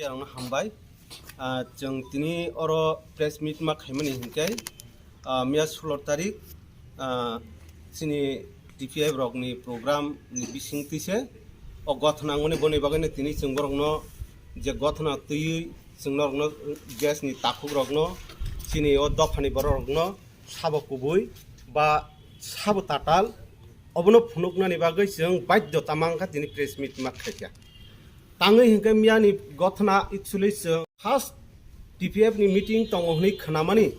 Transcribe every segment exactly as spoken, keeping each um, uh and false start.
Rokno hambai. Ah, chwng tini oro press meet ma khaimani hinkhe, ah, miya sulor tarik, ah, chini T P F rokni program ni bising twi se o gothona wngmani, boni bagwi no tini chwng borokno je gothona twiwi chwng norokno gas ni takhuk rokno, chini o dophani borok rokno sabo kubui ba sabo tatal obono phunuknani bagwi chwng baidhyota mankha tini press meet ma khaikha. Tangwi hinkhe miyani gothona actually chwng first T P F ni meeting tongo hwnwi khnamani,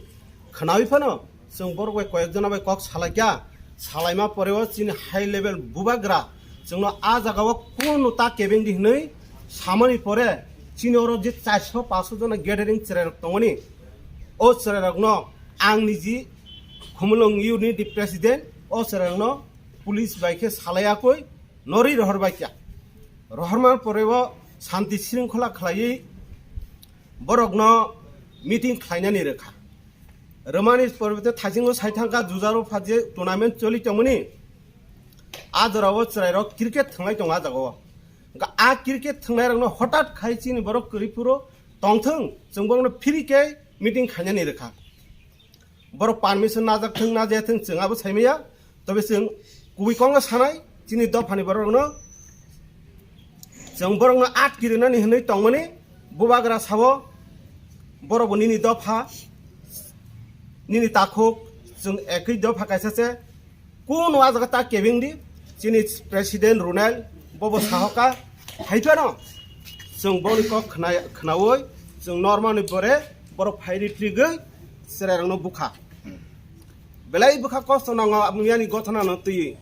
khnawi phano chwng borok bai koyek jona bai kok salaikha, salaima poreo chini high level bubagra chwngno a jagao kunu ta kebengdi hwnwi samani pore chini oro je charso paso jona gathering chwrairok tongoni, o chwrairokno ang niji Khumulwng unit ni president o chwrairokno police bai khe salaiya koi norwi rohor baikha. Rohorma poreo shanti shringkhola khlaiwi borokno meeting khlainani rwkha. Rwmani poreo thaisingno sai thangkha jujaro phaje tournament choli tongmani. A jorao chwrairok cricket thwnglai tongo a jagao. Hwnkhe a cricket thwngnairokno hotat khai chini borok kwrwi phuru tongthwng chwng borokno free khe meeting khainani rwkha. Borok permission najak thung na jaya thung chwng abo saimaya. Tobe chwng kubui kok no sanai chini dophani borok rokno. Chwng borok no atki rinani hinwi tongmani bubagra sabo borok bo nini dopha nini takhuk chwng ekwi dopha kaisa se. Kuno a jaga ta kebeng di chini president Ronald bobo sahoka hai phano chwng boni kok khna khnawi chwng normal ni pore borok phairi trigwi chwrairokno bukha. Belai bwkha kosto nango miyani gothona no twi.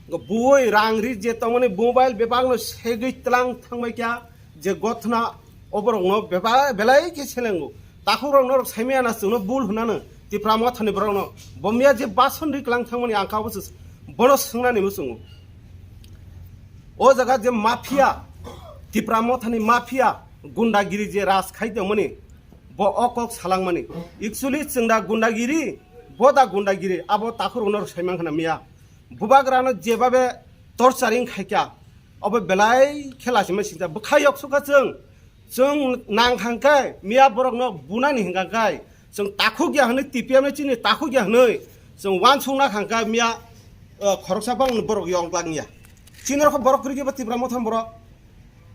Buwi rang ri je tongmani mobile bebak no segwi tlang thangbai kya je gothona oborok no beba-, belai khe selengo. Takhuk rok norok saimaya na chwngno bul hwnano Tipra Mothani borok no. Bo miya je bason ri klang thangmani ang kabo se bono swngnani muchungo. O jaga je mafia, Tipra Mothani mafia, gundagiri je raj khai tongmani, bo o kok salangmani. Actually chwng da gundagiri, bo da gundagiri, abo takhuk rok norok saimang khna miya. Bubagrano jebabe torturing khaikha, obo belai khe lachima singcha. Bwkha yok sukha chwng, chwng nang hangkhe miya borokno bunani hingkha khe, chwng takhuk ya hwnwi T P F ni chini takhuk ya hwnwi chwng wansukna hangkha miya, o, khoroksa bang borok yong lang ya. Chini rokho borok kwrwi khe bo Tipra Motham borok.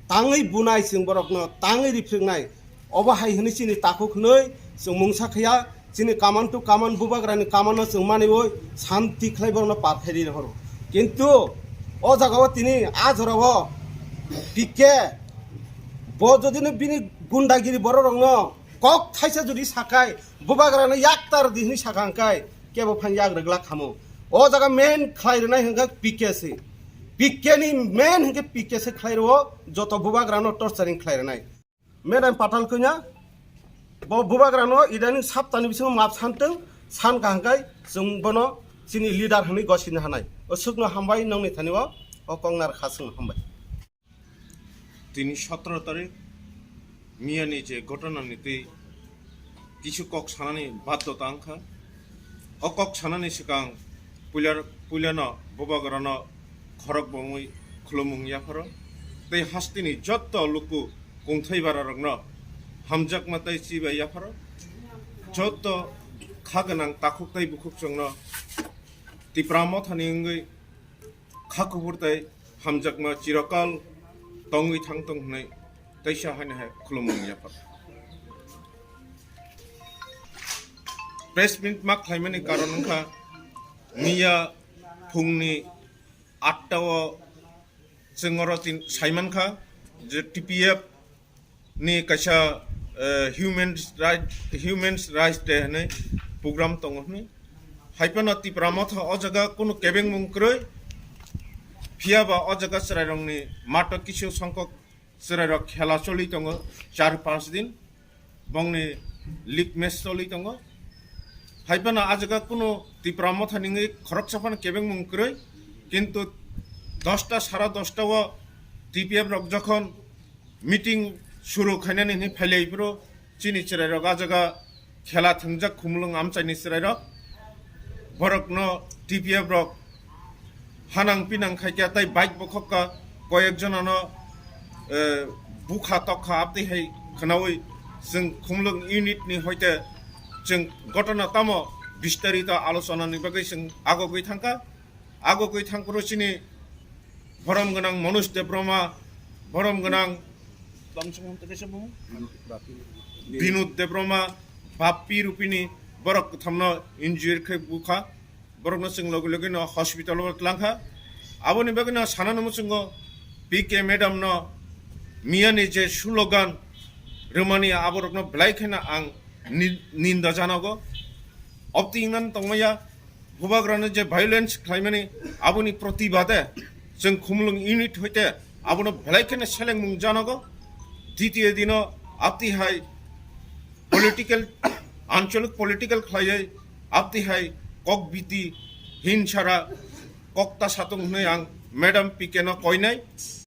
Tangwi bunai chwng borokno, tangwi riphriknai. Obo hai hwnwi chini takhuk hwnwi chwng mungsa khaya, chini command to command bubagrani command no chwng maniwi santi khlai borokno par khairi rohoro. Kintu o jagao tini a jorao P K bo jodi no bini gundagiri borok rokno kok thaisa jodi sakai bubagrano yaktar di hwnwi sakha hwnkhe kebo phang yak rwglak khamo. O jaga main khlai rwnai hwnkhe P K se. P K ni main hwnkhe P K se khlai rwo, joto bubagrano torturing khlai rwnai. Main ang patal kanya, bo bubagrano idani saptani bisingo map santwng, san kaham khai chwng bono chini leader hwnwi gosini hanai. O sukno hambai nongni thani o, o kongnar khasung hambai. Tini sotoro tarik miyani je ghotona ni twi kisu kok sanani baddhota wngkha. O kok sanani swkang puila, puilano bubagrano khorok bomwi khulumung yapharo tei hasteni jotto luku kungthai bararokno hamjakma tei chibai yapharo. Jotto kha gwnang takhuk tei bukhuk chwngno Tipra Mothani wngwi kha kuphur tei hamjakma chirokal tongwi thangtong hwnwi teisa haino hai khulumung yaphar. Press meet ma khlaimani karon wngkha miya phungni atta o chwng oro tin saimankha je T P F ni kaisa, eh, human right, human rights day hwnwi program tongo hwnwi. Hai phano Tipra Motha o jaga kunu kebengmung kwrwi, phiya ba o jaga chwrairokni mato kisu songkok chwrairok khela choli tongo char panch din, bongni league match choli tongo. Hai phano a jaga kunu Tipra Motha ni wngwi khoroksa phano kebengmung kwrwi, kintu dosta sara dosta o T P F rok jokhon meeting suru khainani hwnwi phailai phuru chini chwrairok a jaga khela thwngjak Khumulwng amchaini chwrairok, borokno T P F rok hanang pinang khaikha tei bike bokhokka koyek jonano, eh, bukha tokha abtwi hai khwnawi chwng Khumulwng unit ni hoite chwng gotona tamo bistarito alochona ni bagwi chwng agogwi thangkha. Agogwi thangphuru chini borom gwnang Manoj Debbarma, borom gwnang Binud Debbarma, Bappi Rupini, borok kwthamno injury khe bukha. Borokno chwng logi logi no hospital o tlangkha. Aboni bagwi no sanano muchungo P K madam no miyani je slogan rwmani aborokno belai kheno ang ni-, ninda janago. Obti ingnan tongmaya bubagrano je violence khlaimani aboni protibade chwng Khumulwng unit hoite abono belai kheno selengmung janago. Ditiyo dino abti hai political, ancholik political khlaiwi abti hai kok biti hinsara kok ta satung hwnwi ang Madam P K no koinai.